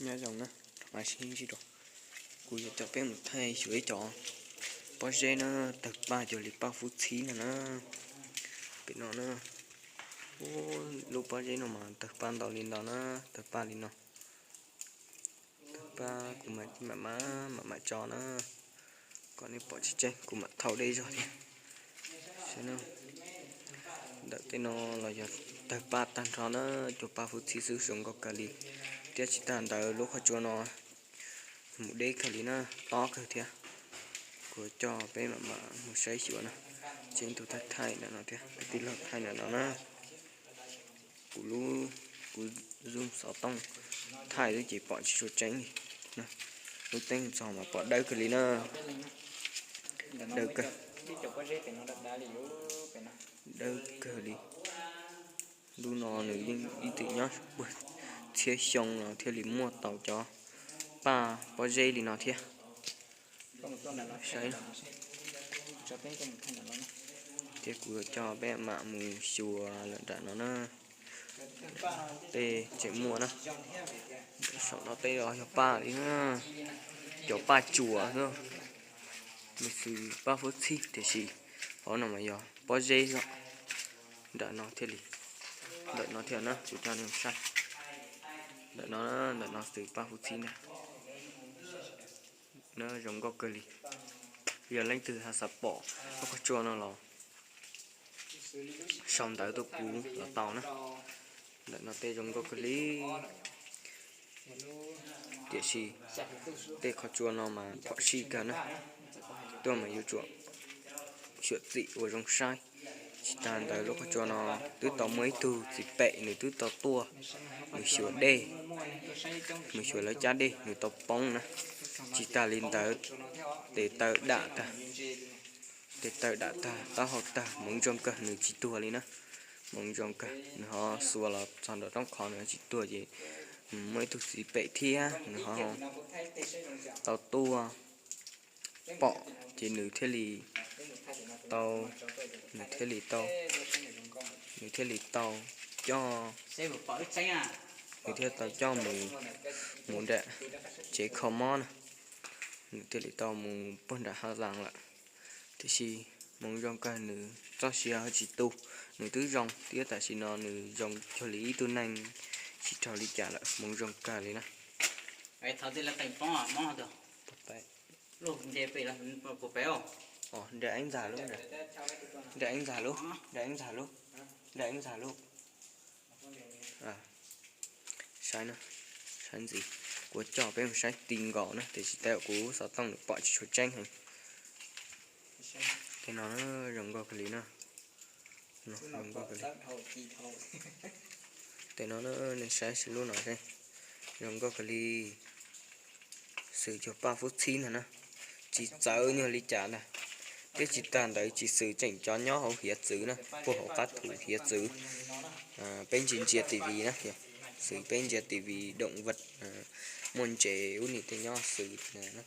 Nyob zoo na, rov qab sib ntsib dua. Kuv yuav coj peb mus thaij xyuas ib co pob zeb na, tawg paj cuag li paj fub txhib no na. Pem no na, lub pob zeb no mas tawg paj ntau li ntau na, tawg paj li no. Tawg paj kuv mam mam mam mam tso na, kom nej pom tseeb tseeb, kuv mam thau deb zog thiab. Ntawm tej no los yog tawg paj tag nrho na, cuag paj fub txhib xwb, zoo nkauj kawg li. Thiab tsis tas ntawd lub qhov tsua no mus deb kawg li na, tob kawg thiab. Kuv coj peb mam mam mus saib xyuas na, tseeb tus thaij thaij ntawm no thiab, kwv tij laug thaij ntawm no na. Kuv lub, kuv zoom xov tooj thaij xwb ces pom tsis tshua tseeb li. Lub teeb txog mas pom dawb kawg li na. Dawb kawg, dawb kawg li. Lub no nws yeej ib txwm nyob puag txhiab xyoo no thiaj li muaj tau cov paj pob zeb li no thiab. Saib, thiab kuv coj peb mam mus xyuas lawm nram no na. Tej tseem muaj na. Saum no tej los yog paj li na, cov paj tsuas xwb. Nws xws paj fub txhib tiam sis hauv no mas yog pob zeb xwb. Nram no thiaj li, ntawm no thiab na, kuv coj nej saib. Ntawm no, ntawm no xws paj fub txhib ntag. Na, zoo nkauj kawg li. Yog leej twg ho xav pom lub qhov tsua no los sau ntawv tuaj kuv los tau na. Ntawm no tej zoo nkauj kawg li. Tiam sis tej qhov tsua no mas phom sij kawg na, tuaj mas yuav tsum xyuam xim ua zoo saib. Tsis tas ntawd lub qhov tsua no twb tau muaj ib tug txiv pem nws twb tau tuaj mus xyuas dej, mus xyuas lawv cab dej nws tau poob na. Tsis tas li ntawd, tes taw dam tag, tes taw dam tag, taub hau tag, hmoov zoo kawg nws tsis tuag li na. Hmoov zoo kawg nws ho xuas los txog nram roob qhov nws tsis tuag ces muaj ib tug txiv pem thiab nws ho tau tuaj pom ces nws thiaj li tau, nws thiaj li tau, nws thiaj li tau coj, nws thiaj tau coj mus, mus nram tsev kho mob na, nws thiaj li tau mus puag nram hav zoov lawm. Tiam sis hmoov zoo kawg nws txoj sia tsis tu, nws twb zoo thiab tam sim no nws zoo cuag li ib tug neeg tsis raug li cas lawm, hmoov zoo kawg li na. Nra eeb ntxag lub, nra eeb ntxag lub, nra eeb ntxag lub, nra eeb ntxag lub. Saib na, saib ntxiv, kuv coj peb mus saib ti nkaus na, tiam sis tej zaum kuv xov tooj nws pom tsis tshua tseeb heev. Tej no zoo nkauj kawg li na. Zoo nkauj kawg li. Tej no na, nej saib saib lub no seb, zoo nkauj kawg li. Xws cuag paj fub txhib ntag na, tsis txawv nyuag li cas ntag. Thiab tsis tas ntawd tsis xws tseem cov nyob hauv hiav txwv na, puag hauv qab thu hiav txwv. Peb ntsia ntsia T V na, xws peb ntsia T V động vật, muaj ntses ub nim tej nyob xws na.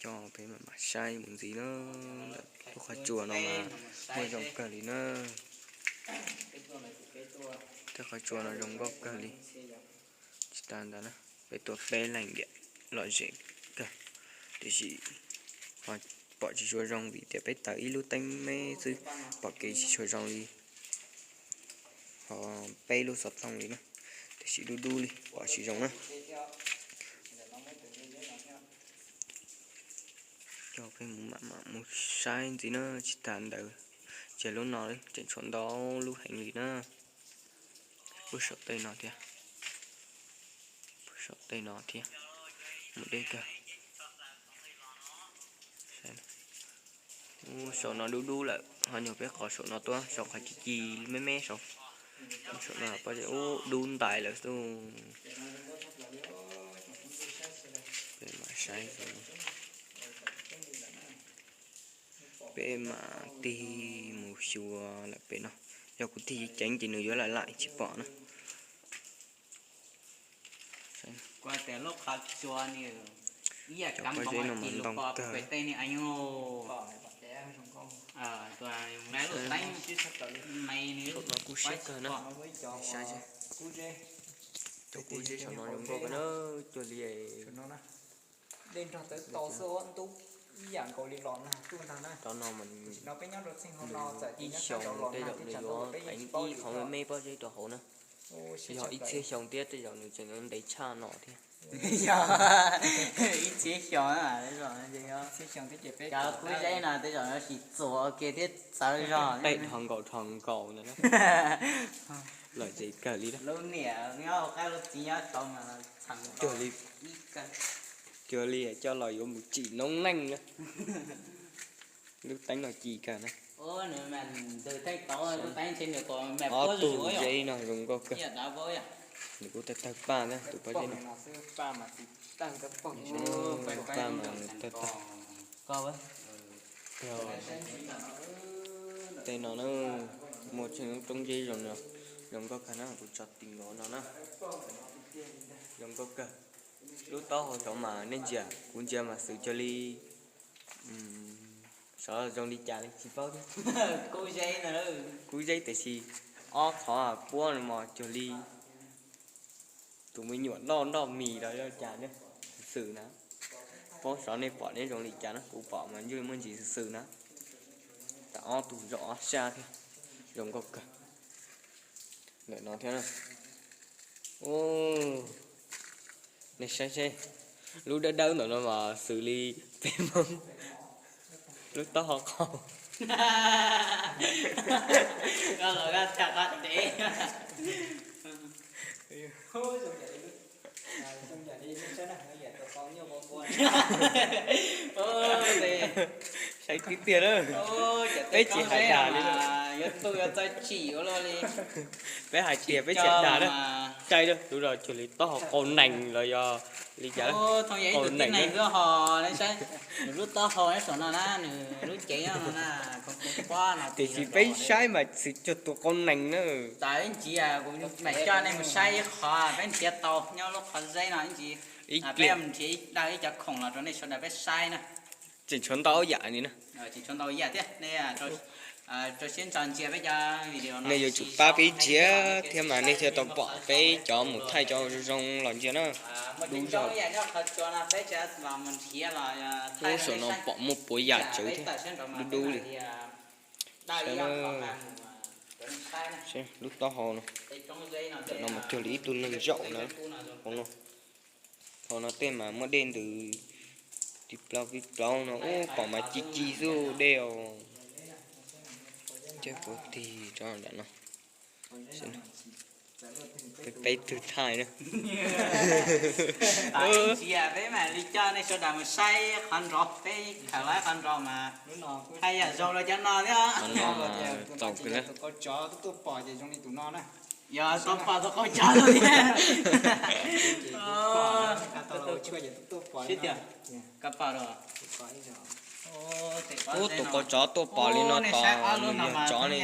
Coj peb mam mam saib mus ntxiv na. Lub qhov tsua no mas muaj zoo kawg li na. Tej qhov tsua no zoo nkauj kawg li. Tsis tas ntawd na, peb tuaj peb leeg diam, lom zem kawg. Tiam sis ho pom tsis tshua zoo vim tias peb taws ib lub teeb me xwb, pom kev tsis tshua zoo li ho peb lub xov tooj li na. Tiam sis dub dub li pom tsis zoo na. Coj peb mus mam mam mus saib ntxiv na, tsis tas ntawd, ces lub no tseem tshuav ntau lub heev li na. Puag saum tej no thiab, puag saum tej no thiab, mus deb kawg. Ub, saum no dub dub lawm, ho nyuag peb qhov saum no tuaj, saum qhov ci ci me me saud. Saum no pob zeb ub dub ntais lawm xwb. Peb mam saib, peb mam tig mus xyuas lawm pem no. Yog kuv tig ceev ces nws yuav laim laim tsis pom na. Cov pob zeb no mas ntoo kawg. Saum no kuj siab kawg na. Saib seb. Cov kub zeb saum no zoo nkauj kawg na, cuag li, rov no mas nws ib xyoos tej zaum nws yuav teev ib qhov me me pob zeb rau hauv na. Yog ib txhiab xyoo thiab tej zaum nws tseem yuav ntev tshaj no thiab. Yog ib txhiab xyoo, cov kub zeb no tej zaum yuav tsis txuas ua ke thiab txawv zog. Peb dhos nkaus dhos nkaus ntawd na. Lawm ces kawg li. Lub niam nyob hauv qab, lub txiv nyob saud mas txheev cuag li, cuag li coj los yuav mus tsim noob neej na. Lub teeb no ci kawg na. Ob tug zeb no zoo nkauj kawg. Nws kuj tawg tawg paj na tus pob zeb no. Paj mas tawg tawg. Tej no na, muaj tseem lub roob zeb zoo, zoo nkauj kawg na, kuv tso ti nkaus no na. Zoo nkauj kawg. Lub taub hau xyov mas nej ntsia, kuv ntsia mas xwm cuag li, xyov zoo li cas li tsis paub thiab. Kub zeb tiam sis ob qhov puab no mas cuag li tus me nyuam noj noj mis los yog cas ne, xwm na. Paub xyov nej pom neb zoo li cas na, kuv pom mas ntshe muaj ntsis xwm xwm na. Tag ob tug zaum ob sab thiab, zoo nkauj kawg. Ntawm no thiab na. Nej saib seb, lub dawb dawb ntawm no mas xws li peb Hmoob lub taub hau qau. Saib tiag tiag na. Peb tsis hais dag li. Peb hais tias peb tsis hais dag na. Saib lub no cuag li taub hau qau nees los yog li cas, qau nees. Tiam sis peb saib mas xwm cuag tus qau nees na. Ib ntsis kuv mam coj nej mus saib ib qho peb nrhiav tau nyob lub qhov zeb no ib ntsis. Peb mus nrhiav ib daim ib cov khoom los rau nej sawv daws peb saib na. Tseem tshuav ntau yam li na. Tseem tshuav ntau yam thiab, nej rau siab ntso ntsia peb cov video no. Nej yuav tsum pab peb nrhiav thiab mas nej thiaj tau pom peb cov mus thaij cov zoo zoo los ntsia na. Dub zog. Lub saum no pom muaj puav yam tsawv thiab, dub dub li. Lub taub hau no, tam no mas cuag li ib tug neeg zaum na. Hauv no tej mas muaj dej ntws tib plaub tib plaub no, ub, pom mas ci ci xwb dej os. Coj kuv tig rau nram no, peb twg thaij na. Ib ntsis peb mam li coj nej sawv daws mus saib qhov nrov, peb khaws los qhov nrov mas thaij yam zoo rau cov no thiab. Qhov no mas txaus kawg na. Yog tau pom tus qau tsov no thiab. Sib tiag, koj pom los? Ub, tus qau tsov tuaj pom li no tos nws yog tsov ne,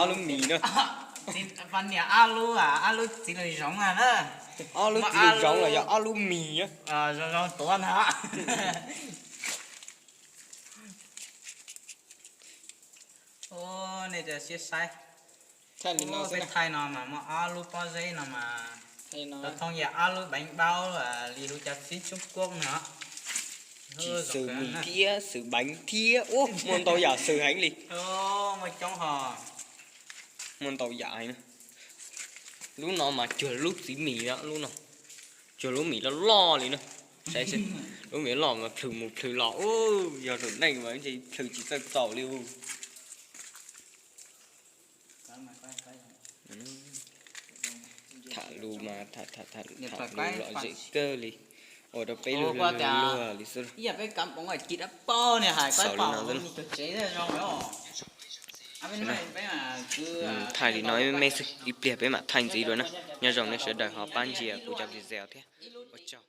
ob lub mis na. Poj niam ob lub, ob lub txiv lws zoov na. Ob lub txiv lws zoov los yog ob lub mis na. Zoo zoo tuav ntag. Nej siab saib. Peb thaij no mas muaj ob lub pob zeb no mas tau thooj yam ob lub bánh bao li huv cov xib Trung Quốc no. Tsis xws mis thiab xws bánh thiab, ub, muaj ntau yam xws heev li. Muaj coob ho. Muaj ntau yam heev. Lub no mas cuag lub txiv mis na, lub no cuag lub mis loj loj li na. Saib seb, lub mis loj mas plhws mus plhws los, ub, yog tus neeg mas ntshe plhws tsis txawj txaus li. Tham lus mas tham lus lom zem kawg li, ua rau peb luag luag li xwb. Xaus li no xwb. Thaij li no me me xwb, ib pliag peb mam thaij ntxiv dua na. Nyob zoo nej sawv daws ho pab ntsia kuv cov video thiab. Ua tsaug.